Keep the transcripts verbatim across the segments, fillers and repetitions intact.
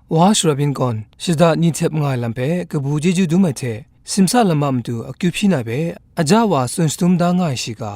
Wa Sharabin gawn shada ni htep nga ai lam hpe kabu chyeju dum ai hte, simsa lama matu akyu hpyi na hpe aja wa tsun shadum da nga ai shiga,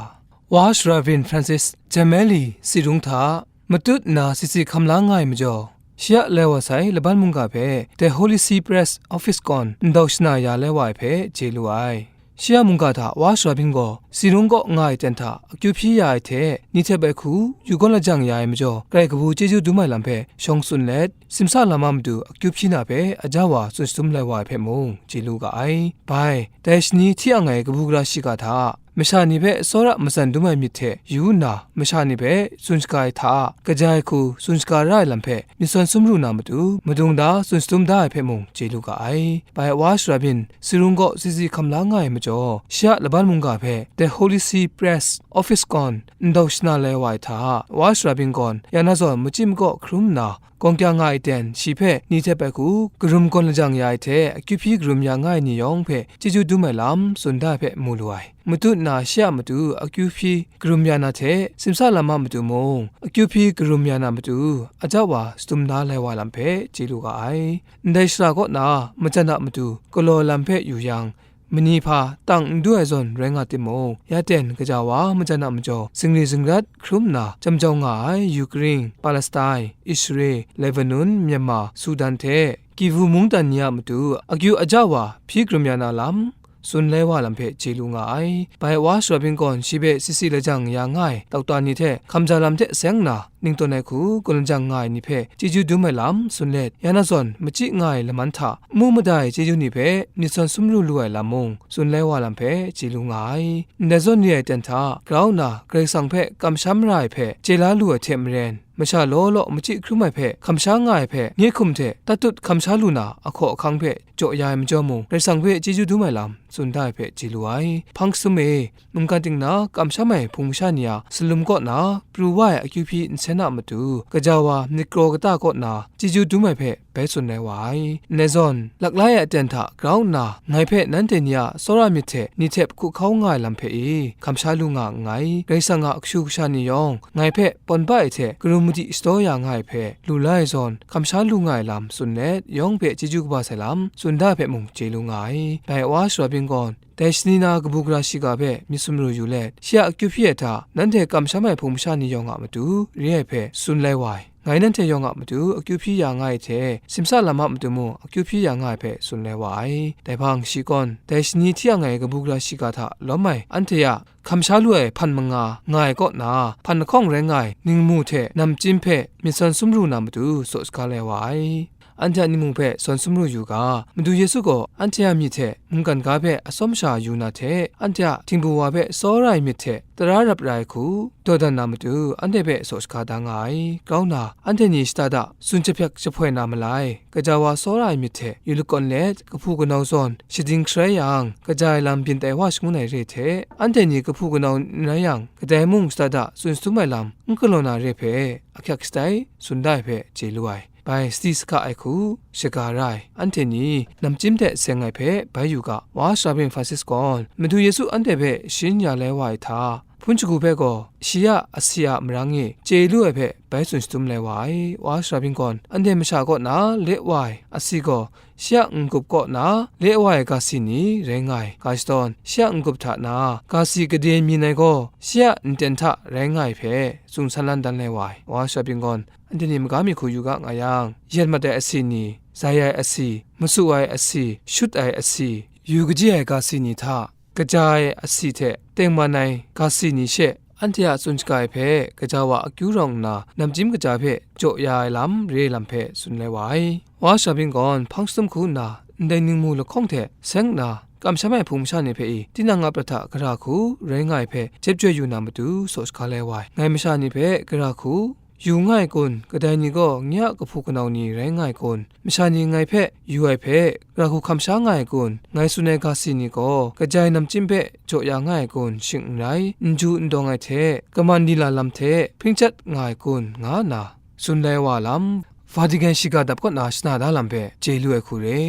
Wa Sharabin Francis Gemelli sirung hta matut nna sisi hkam la nga ai majaw, shi a lai wa sai laban mungga hpe The Holy See Press Office gawn ndau shana ya lai wa ai hpe chye lu ai. Shi a mungga hta Wa Sharabin gaw sirung kaw nga ai ten hta akyu hpyi ya ai hte, ni htep ai hku yu gawn lajang ya ai majaw, grai kabu chyeju dum ai lam hpe shawng tsun let, simsa lama matu akyu hpyi na hpe aja wa tsun shadum lai wa ai hpe mung chye lu ga ai. Bai, dai shani hti ang ai kabu gara shiga hta, masha ni hpe tsawra matsan dum ai myit hte yu nna, masha ni hpe tsun shaga ai hta a kaja ai hku tsun shaga ra ai lam hpe myit sawn sumru na matu, madung da tsun shadum da ai hpe mung chye lu ga ai. Bai Wa Sharabin sirung kaw sisi hkam la nga ai majaw, shi a laban mungga hpe The Holy See Press Office gawn ndau shana lai wa ai hta, Wa Sharabin gawn ya na zawn machyi makaw hkrum nna, gawng kya nga ai ten shi hpe ni htep ai hku karum gawn lajang ya ai hte, akyu hpyi karum ya nga ai ni yawng hpe chyeju dum ai lam tsun da ai hpe mu lu ai. Matut nna shi a matu akyu hpyi karum ya na hte, simsa lama matu mung akyu hpyi karum ya na matu, aja wa shadum da lai wa lam hpe chye lu ga ai. Ndai shara kaw na majan a matu galaw lam hpe yu yang, mani hpa tang n du ai zawn rai nga timung, ya ten gaja wa majan a majaw zingri zingrat hkrum nna, jam jau nga ai yu karing, Palestine, Israel, Lebanon, Myanmar, Sudan hte Kivu mungdan ni a matu akyu aja wa hpyi karum ya na lam, tsun lai wa lam hpe chye lu nga ai. Bai Wa Sharabin gawn shi hpe sisi lajang ya nga ai dokta ni hte hkamja lam hte seng nna, ning tawn ai hku gawn lajang nga ai ni hpe chyeju dum ai lam tsun let, ya na zawn machyi nga ai laman hta mu mada ai chyeju ni hpe myit sawn sumru lu ai lam mung tsun lai wa lam hpe chye lu nga ai. Ndai zawn re ai ten hta, grau nna Karai Kasang hpe kamsham ra ai hpe chye la lu ai hte maren, masha law law machyi hkrum ai hpe kamsham nga ai hpe, nye hkum hte tatut kamsham lu na ahkaw ahkang hpe jaw ya ai majaw mung, Karai Kasang hpe chyeju dum ai lam tsun da ai hpe chye lu ai. Hpang sum e, mungkan ting na kamsham ai hpung masha ni a salum kaw na pru wa ai akyu hpyi nsen a matu, gaja wa myit kraw kata kaw na chyeju dum ai hpe bai tsun ai wa ai. Ndai zawn, laklai a aten hta grau nna, ngai hpe nanhte ni a tsawra myit hte ni htep hku hkau nga ai lam hpe e, kamsham lu nga nngai. Karai Kasang a kashu kasha ni yawng, ngai hpe pawn ba ai hte karum madi shadaw ya nga ai hpe lu la ai zawn, kamsham lu nga ai lam tsun let, yawng hpe chyeju kaba sai lam tsun da ai hpe mung chye lu nga ai. Bai Wa Sharabin gawn, dai shani na kabu gara shiga hpe myit sumru yu let, shi a akyu hpyi ai hta, nanhte kamsham ai hpung masha ni yawng a matu re ai hpe tsun lai wa ai. Ngai nanhte yawng a matu akyu hpyi ya nga ai hte, simsa lam a matu mung akyu hpyi ya nga ai hpe tsun lai wa ai. Dai hpang shi gawn, dai shani hti ang ai kabu gara shiga hta lawm ai anhte a kamsham lu ai hpan manga nga ai kaw na, hpan lahkawng rai nga ai ningmu hte namchyim hpe myit sawn sumru na matu tsaw shaga lai wa ai. Anhte a ningmu hpe sawn sumru yu ga, Madu Yesu gaw anhte a myit hte mungkan ga hpe atsawm sha yu na hte, anhte a htingbu wa hpe tsawra ai myit hte tara rap ra ai hku, daw dan na matu, anhte hpe tsaw shaga da nga ai. Grau nna, anhte ni shada da tsun jahpyak jahpoi na malai, gaja wa tsawra ai myit hte yu lakawn let, kahpu kanau zawn shading sharai yang, kaja ai lam byin tai wa shangun ai re hte, anhte ni kahpu kanau n rai yang, kadai mung shada da tsun shadum ai lam n galaw na re hpe, ahkyak shatai tsun da ai hpe chye lu ai. Bai sadi sahka ai hku shaga ra ai, anhte ni namchyim hte seng ai hpe bai yu ga, Wa Sharabin Francis gawn Madu Yesu anhte hpe sharin ya lai wa ai hta, hpun shagu hpe gaw shi a asi a marang e chye lu ai hpe bai tsun shadum lai wa ai. Wa Sharabin gawn anhte masha kaw na le wa ai asi gaw, shi a n-gup kaw na le wa ai ga si ni rai nga ai. Ga shadawn, shi a n-gup hta na ga si gade myin ai gaw, shi a nten hta rai nga ai hpe tsun san lan dan lai wa ai. Wa Sharabin gawn, anhte ni maga mi hku yu ga nga yang, yet mat ai asi ni, zai ai asi, masu ai asi, shut ai asi, yu kaji ai ga si ni hta, kaja ai asi hte tengman ai ga si ni she, anhte a tsun shaga ai hpe gaja wa akyu rawng nna, namchyim kaja hpe jaw ya ai lam re ai lam hpe tsun lai wa ai. Wa Sharabin gawn hpang shadum hku nna, ndai ningmu lahkawng hte seng nna, kamsham ai hpung masha ni hpe i, tinang a prat hta gara hku rai nga ai hpe jep joi yu na matu tsaw shaga lai wa ai. Ngai masha ni hpe gara hku yu nga ai kun, kadai ni gaw nye a kahpu kanau ni rai nga ai kun, masha ni ngai hpe yu ai hpe, gara hku hkam sha nga ai kun, ngai tsun ai ga si ni gaw, kaja ai namchyim hpe jaw ya nga ai kun, shing n rai, n ju n dawng ai hte, kaman lila lam hte hpring chyat nga ai kun, nga nna tsun lai wa lam, Vatican shiga dap kaw na shana da lam hpe chye lu ai hku re.